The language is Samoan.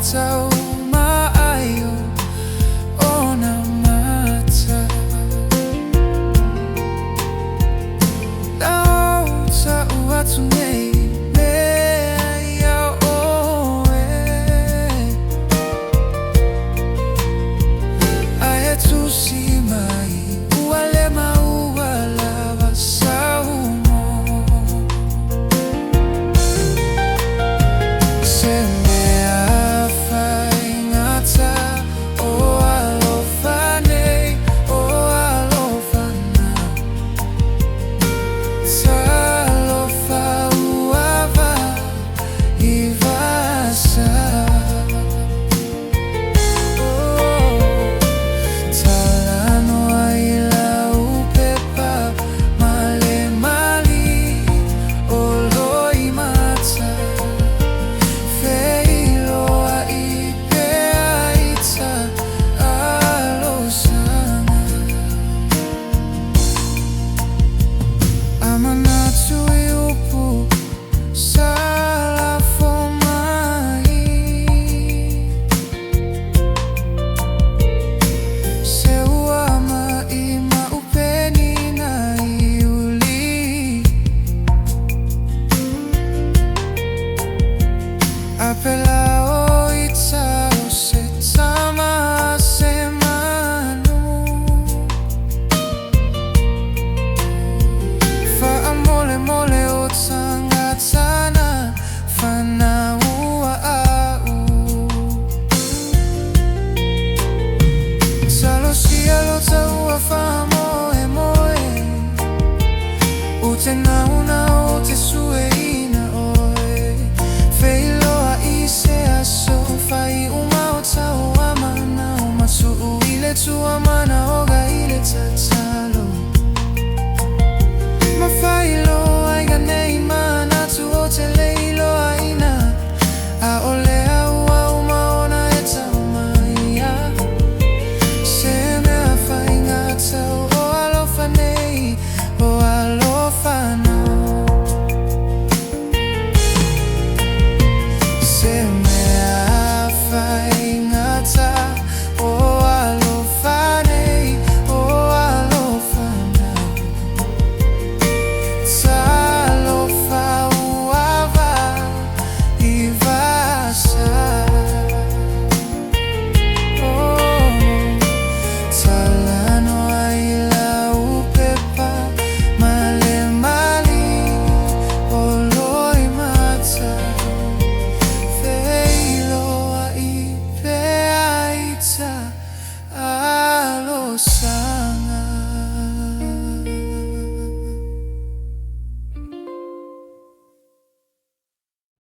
tau maaio ona mata. Na ou ta'u atu nei mea iā oe, a e tusi mai ua leva ua lava saumo. Se mea faigata o alofa nei, o alofa na. Talofa ua vaivasa. Talanoa i lau pepa ma le mali'i o loimata. Feiloai pea i ta alosaga. A manatu i upu sa lafo mai, se ua maʻimaʻu penina i uli. A pēlā